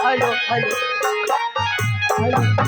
Hello hello hello.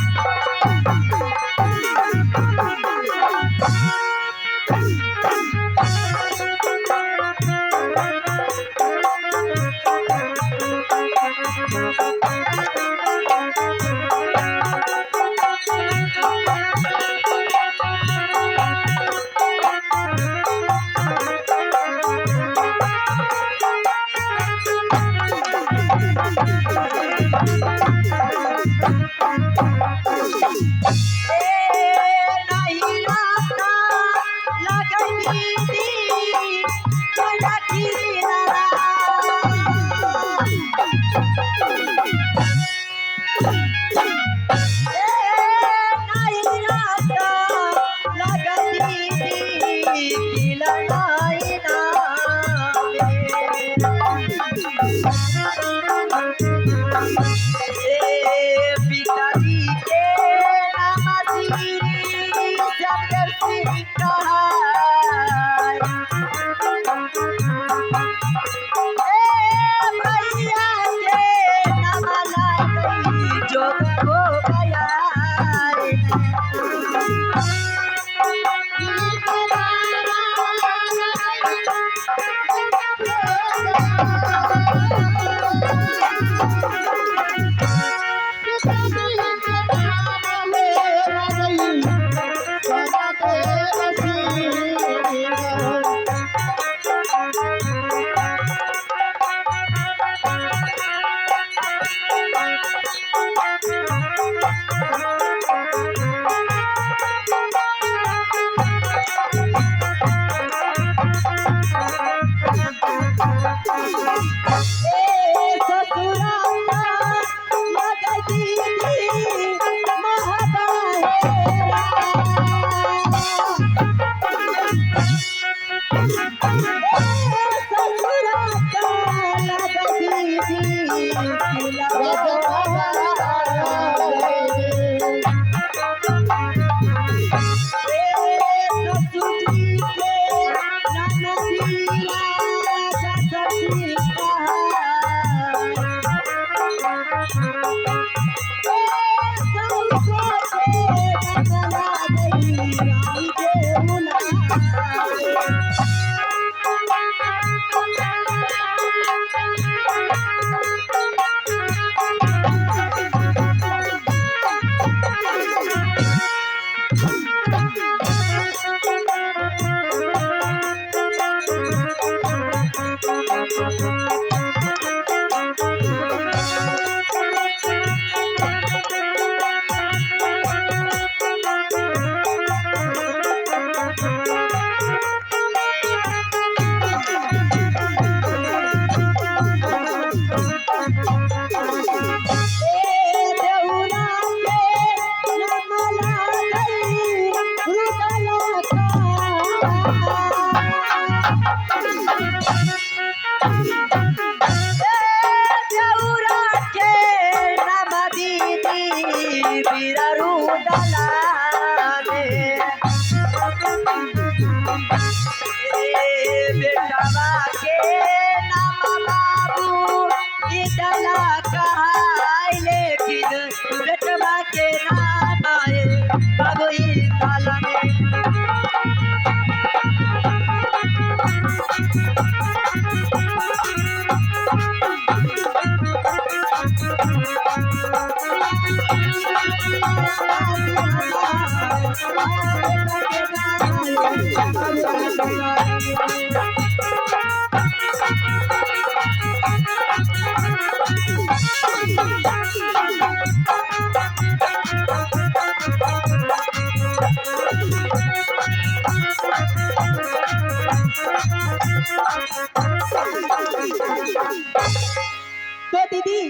तो दीदी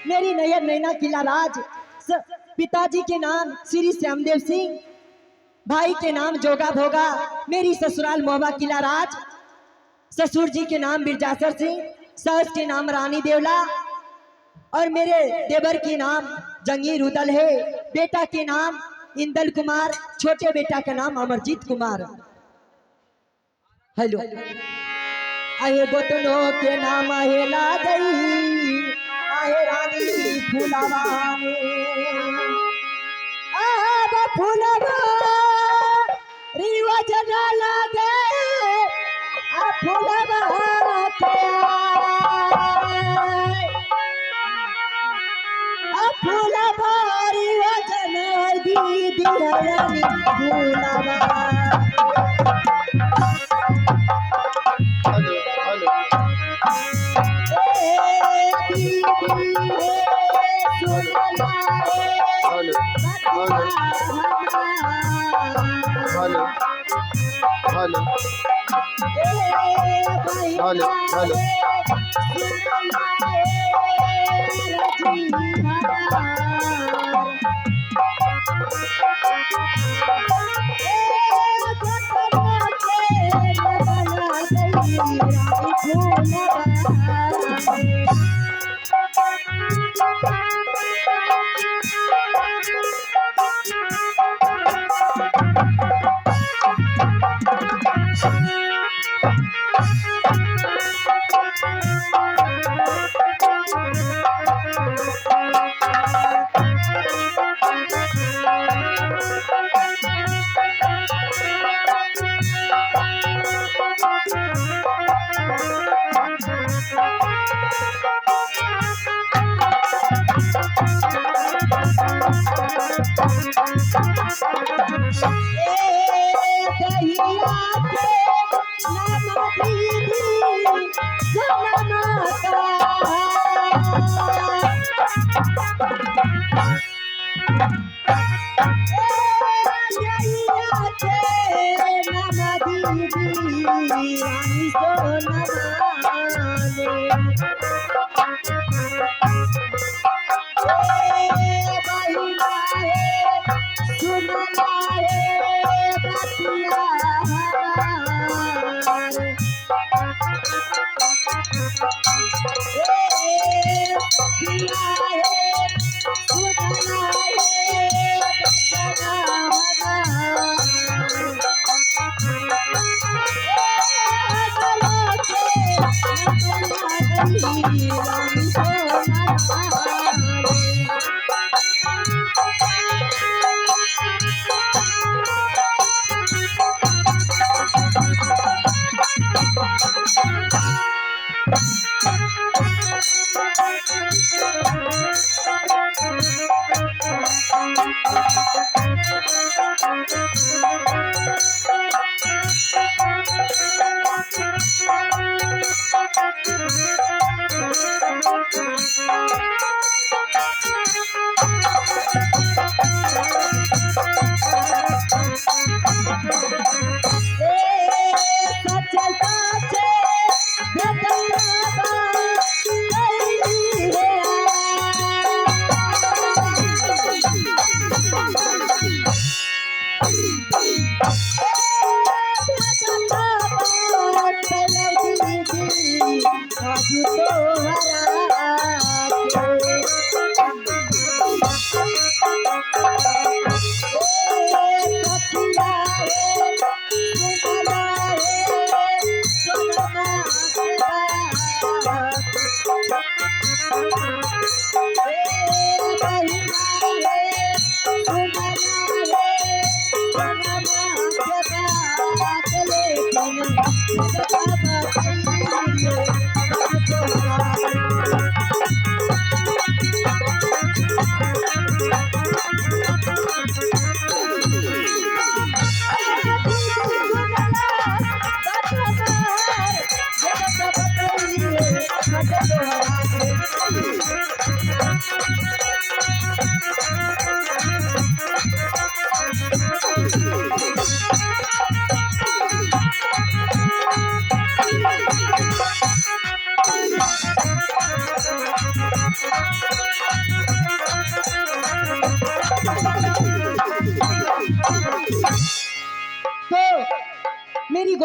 मेरी नैयर नैना किला राज, पिताजी के नाम श्री श्यामदेव सिंह, भाई के नाम जोगा भोगा, मेरी ससुराल मोहबा किला राज, ससुर जी के नाम बिरजासर सिंह, सास के नाम रानी देवला और मेरे देवर के नाम जंगीर उदल है, बेटा के नाम इंदल कुमार, छोटे बेटा का नाम अमरजीत कुमार। हेलो आहे गोतनो के नाम आहे ला गई आहे रानी फुलावाने अब फुलवा रिवाज न लागे आ फुलवा के आ फुलवा रिवाज न दीदी रानी फुलवा। Hello hello. Hello hello hello hello hello hello.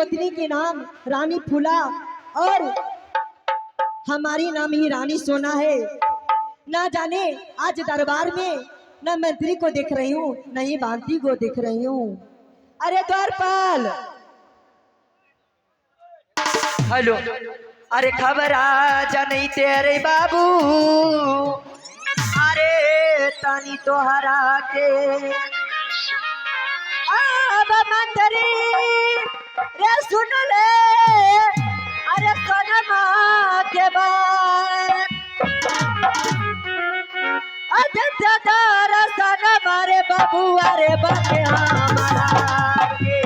गोतनी के नाम रानी फूला और हमारी नाम ही रानी सोना है। ना जाने आज दरबार में न मंत्री को देख रही हूँ न ही बांती को देख रही हूँ। अरे द्वारपाल। हेलो, अरे खबर आ नहीं तेरे बाबू, अरे तानी तोहरा के अब मंत्री रे सुन ले, अरे सोनमा के बात अरे दारा सनमा रे बाबू, अरे बाटे हमारा के।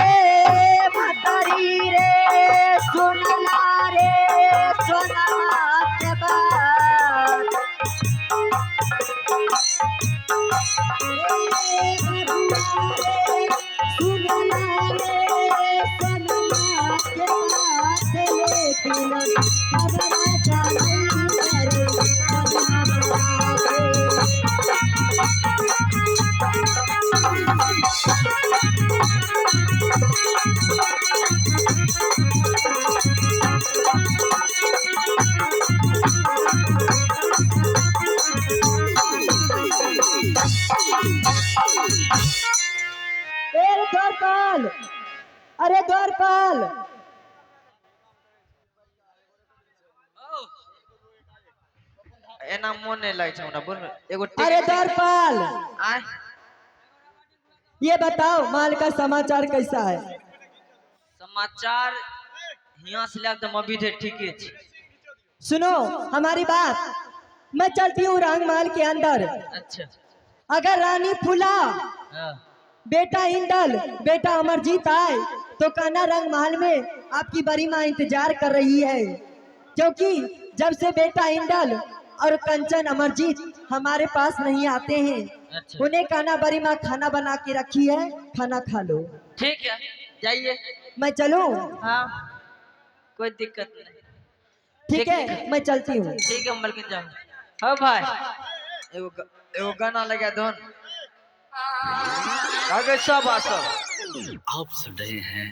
ए मातारी रे सुनला रे सोनमा के बात। ए बबुआ रे सुनला रे सोनमा के बात, लेकिन खबर चलाई रे सोनमा के। ए द्वारपाल, अरे द्वारपाल। एना मोन नहीं लागे छै हमरा, बोल एगो। अरे द्वारपाल। आय। ये बताओ माल का समाचार कैसा है? समाचार हियां से लए तऽ मबी धरि ठीके छै। सुनो हमारी बात, मैं चलती हूँ रंग महल के अंदर। अच्छा। अगर रानी फूला, हाँ। बेटा इंदल, बेटा अमरजीत आए तो कहना रंग महल में आपकी बड़ी माँ इंतजार कर रही है, क्योंकि जब से बेटा इंदल और कंचन अमरजीत हमारे पास नहीं आते हैं, अच्छा। उन्हें कहना बड़ी माँ खाना बना के रखी है, खाना खा लो। ठीक है, जाइए। मैं चलूं? हाँ, कोई दिक्कत नहीं। ठीक है, मैं चलती हूँ। ठीक है मलकिन, जाओ। हाँ भाई, एगो एगो गाना लगा दो आगे सब आ सब। आप सुन रहे हैं